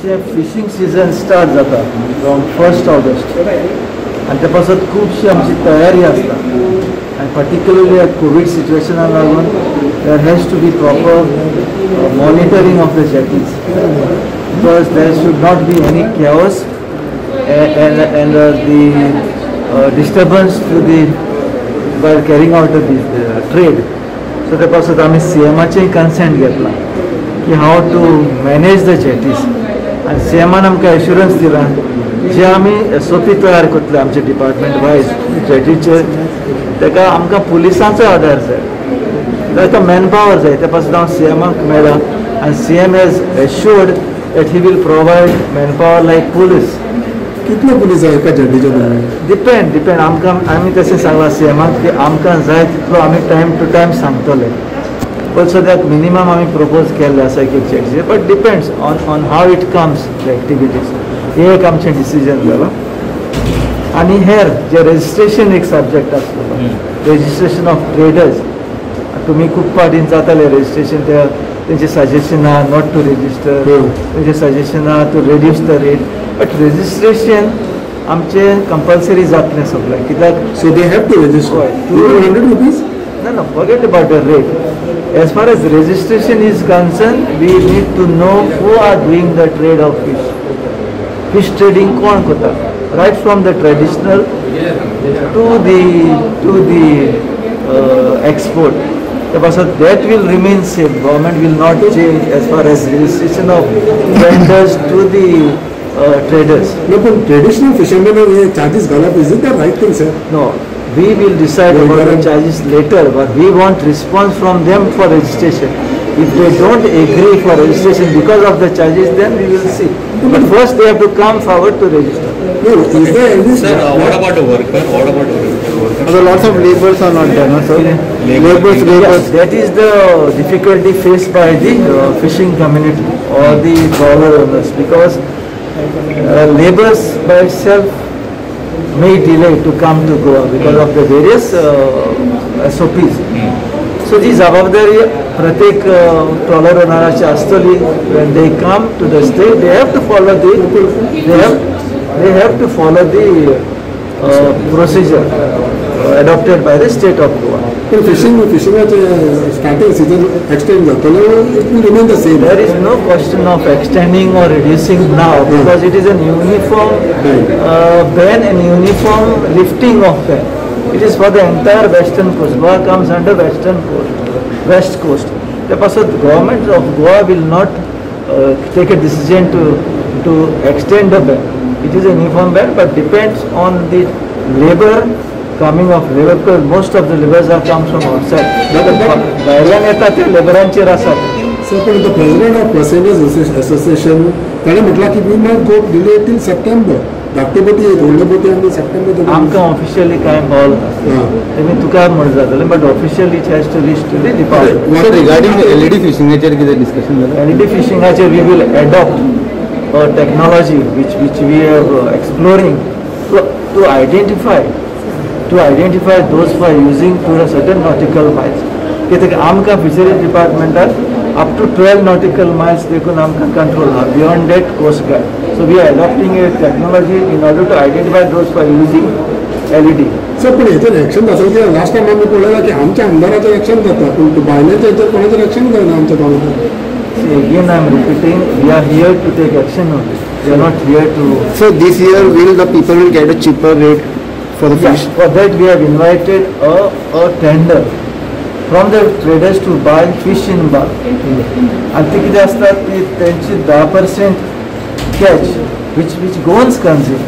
Fishing season start जाता from 1 August आनी ते पासत खुबशी आमची तयारी आसता आनी पर्टिक्युलरली कोवीड सिच्युएशनाक लागून there has to be proper monitoring of the jetties because there should not be any chaos and the disturbance to the while carrying out the trade. So ते पासत आमी सीएमाचें कन्सेंट घेतलां की how to manage the jetties आनी सीएमान आमकां assurance दिला जे आमी SOP तयार करतले आमचे डिपार्टमेंट वायज जेटीचेर ताका आमकां पुलिसांचो आदार जाय, ताका मॅनपावर जाय. ते पासून हांव सीएमाक मेळ्ळा आनी CM has assured that he will provide manpower like police. कितले पुलीस जाय एका जेटीचेर? डिपेंड आमकां आमी तशें सांगलां सीएमाक की आमकां जाय तितलो आमी टायम टू टायम सांगतले. पण सद्याक मिनिमम आमी प्रपोज केल्ले आसा एक जेटीचेर, but depends on how it comes the activities. हे एक आमचें डिसिजन जालां. आनी हेर जे रजिस्ट्रेशन एक सब्जेक्ट आसलो, रजिस्ट्रेशन ऑफ ट्रेडर्स, तुमी खूब फावटीन जाताले रजिस्ट्रेशन, ते तेंचे सजेशन आहा not to register, तेंचे सजेशन आहा to reduce the rate, but registration आमचें कंपल्सरी जातलें सगळें कित्याक so they have to register 200 rupees. No, no, forget about the rate. As far as registration is concerned, we need to know who are doing the trade of fish. Fish trading कोण करता, right from the traditional to the export. So that will remain same. Government will not change as far as registration of vendors to the traders. No, but traditional fishermen charges gone up. Is it the right thing, sir? No. We will decide about the charges later, but we want response from them for registration. If they don't agree for registration because of the charges, then we will see. But first they have to come forward to register. No, is there any... Sir, what about the worker? What about the worker? So lots of labors are not done, no, sir? Labors. Yes, that is the difficulty faced by the fishing community or the trawler owners, because labors by itself may delay to come to Goa because of the various SOPs. So जी जबाबदारी प्रत्येक trawler ओनराची आसतली. When they come to the state, they have to follow the they have to follow the procedure adopted by the state of Goa. But fishingache starting season extend जातलो, it will remain the same. There is no question of extending or reducing now because it is an uniform ban and uniform lifting of ban. It is for the entire western coast. Goa comes under western coast, west coast. Therefore, the government of Goa will not take a decision to extend the ban. It is a uniform ban, but depends on the labor, coming of labor, because most of the laborers are come from outside. भायल्यान येता ते लेबरांचेर आसात. Sir, पण the president of Passengers Association ताणें म्हटलां की we might go delay till September. धाकटे बोटी व्हडले बोटी आनी सप्टेंबर आमकां ऑफिशियली कांय पावल ना, तेमी तुका म्हण जातलें, but officially it has to reach to the department. Sir, regarding LED फिशिंगाचेर कितें डिस्कशन जालें? एलईडी फिशिंगाचेर we will adopt a technology which we are exploring to identify those who are using to a certain nautical miles. कित्याक आमकां fisheries डिपार्टमेंटान up to 12 nautical miles देखून आमकां control आहा, beyond that coast guard. So we are adopting a technology in order to identify those who are using LED. Sir, पण हेचेर action जाता कित्याक last time आमी पळयलां की आमच्या आमदाराचेर एक्शन जाता, पूण भायल्याच्या हेचेर कोणाचेर एक्शन जायना आमच्या गांवांत. See, again I am repeating, we are here to take action only. We are not here to... So this year will the people will get a cheaper rate for the fish? Yeah, for that we have invited a tender from the traders to buy fish in bulk. आनी ती कितें आसता ती तेंची 10% catch which Goans consume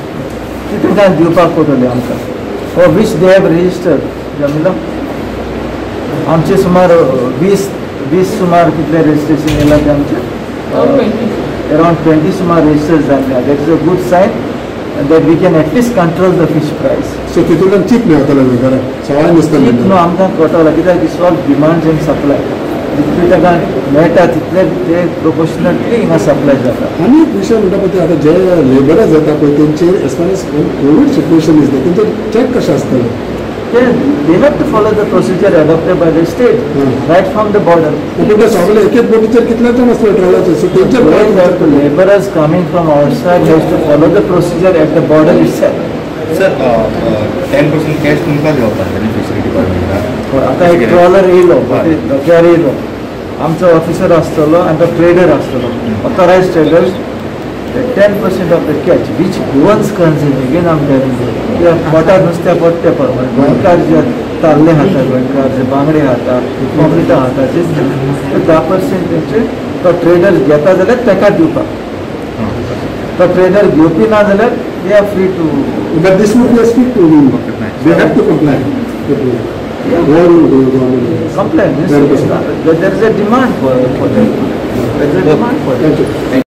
ती तांकां दिवपाक पडटली आमकां, for which they have registered. जमिला आमचे सुमार 20 सुमार कितले रजिस्ट्रेशन येयला ते आमचे अरावंड 20 सुमार रजिस्टर जाल्ले. That is a good sign that we can at least control the fish price. So तितूंतल्यान चीप मेळटलें न्हू, बरें सवाय नुस्तें चीप न्हू आमकां कळटलें कित्याक it's all demands and supply. जितले ताका मेळटा तितले ते प्रोपोर्शनटली हिंगा सप्लाय जाता. आनी एक विशय म्हणटा पळय, आतां जे लेबरां जाता पळय तेंचेर as far as COVID situation is तेंचेर चॅक कशें आसतलें? They have to follow the procedure adopted by the state right from the border. पूण ते सगळे एक एक बोटीचेर कितले जाण आसले ट्रॉलराचेर, सो तेंचेर Laborers coming from outside has to follow the procedure at the border itself. Sir, 10% cash तुमकां दिवपाक जाय फिशरी डिपार्टमेंटाक. आतां एक ट्रॉलर येयलो, धक्यार येयलो, आमचो ऑफिसर आसतलो आनी तो ट्रेडर आसतलो, authorised traders. 10% of the catch which Goans consume, again I am telling you, कित्याक पोटार नुस्त्या पडटे प्रमाणे गोंयकार जे ताल्ले खाता, गोंयकार जे बांगडे खाता, पॉमलेटां खाता, ते 10% तेंचे तो ट्रेडर घेता जाल्यार ताका दिवपाक, तो ट्रेडर घेवपी ना जाल्यार they are free to. But this would be a strict rule. They have to comply. Comply. There is a demand for that. There is a demand for that. Thank you.